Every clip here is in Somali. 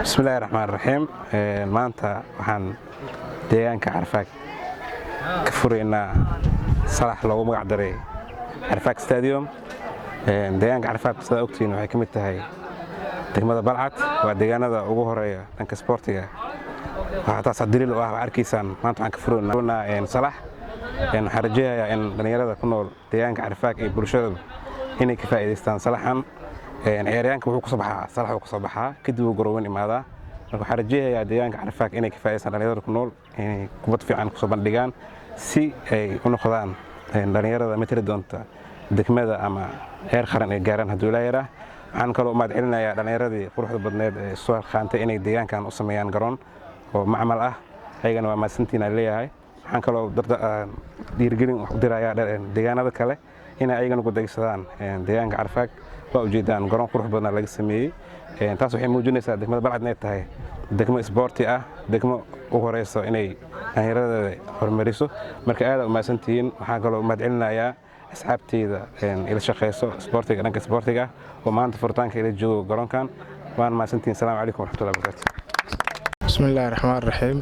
Bismillahi raxmaan raxiim. Maanta waxaan deegaanka Carfaag ka furaynaa salax loogu magac daray Carfaag Stadium. Deegaanka Carfaag, sidaa ogtihiin, waxay ka mid tahay degmada Balcad, waa deegaanada ugu horeeya dhanka isboortiga. Waxaa taas daliil u ah waa arkaysaan, maanta waxaan ka furaynaa salax. Waxaan rajeeyayaa in dhallinyarada ku nool deegaanka Carfaag iyo bulshadaba inay ka faa'iidaystaan salaxan. Ciyaaryahanka wuxuu kusoo baxaa salax uu kusoo baxaa, kadib uu garoon imaadaa. Marka waxaan rajeeyayaa deegaanka Carfaag inay ka faa'iidaystaan, dhallinyarada ku nool inay kubad fiican kusoo bandhigaan si ay u noqdaan dhallinyarada matali doonta degmada ama heer qaran ay gaaraan hadduu ilaa yaraa. Waxaan kaloo u mahad celinayaa dhallinyaradii quruxda badneed ee soo qaantay inay deegaankan u sameeyaan garoon oo macmal ah. Ayagana waa mahadsantiin aan leeyahay. Waxaan kaloo dhiirigelin u dirayaa deegaanada kale inay ayagana ku daysadaan deegaanka Carfaag. Waa ujeedaan, garoon qurux badan laga sameeyey. Taas waxay muujinaysaa degmada Balcad inay tahay degmo isboorti ah, degmo u horeyso inay dhallinyaradeeda horumariso. Marka aad u mahadsantihiin. Waxaan kaloo mahad celinayaa asxaabteyda ila shaqeyso isboortiga, dhanka isboortiga, oo maanta furitaanka ila joogo garoonkan. Waan mahadsantihiin. Asalaamu calaykum waraxmatullahi wabarakaatu. Bismillahi raxmaan raxiim.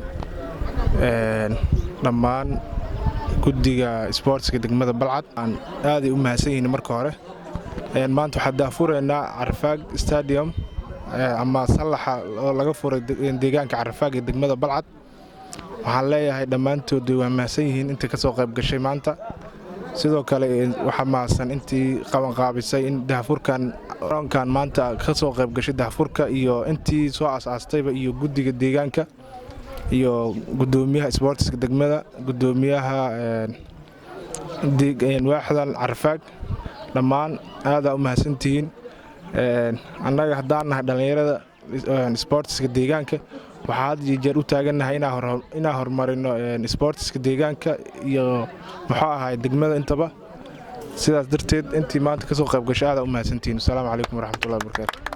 Dhammaan guddiga isboortiga degmada Balcad aan aaday u mahadsan yihiin. Marka hore, maanta waxaan daahfuraynaa Carfaag Stadium ama sallaxa oo laga furay deegaanka Carfaag ee degmada Balcad. Waxaan leeyahay dhammaantood waa mahadsan yihiin intii ka soo qayb gashay maanta. Sidoo kale waxaa mahadsan intii qabanqaabisay in daahfurkan garoonkan maanta ka soo qayb gashay daahfurka, iyo intii soo aas-aastayba, iyo guddiga deegaanka, iyo guddoomiyaha isboortiska degmada, guddoomiyaha waaxdan Carfaag. Dhammaan aadaa u mahadsantihiin. Annaga haddaan nahay dhallinyarada isboortiska deegaanka, waxaa had iyo jeer u taagannahay inaan horumarino isboortiska deegaanka iyo muxuu ahay degmada intaba. Sidaas darteed, intii maanta kasoo qayb gashay aadaa u mahadsantihiin. Asalaamu calaykum waraxmatullahi wabarakaatu.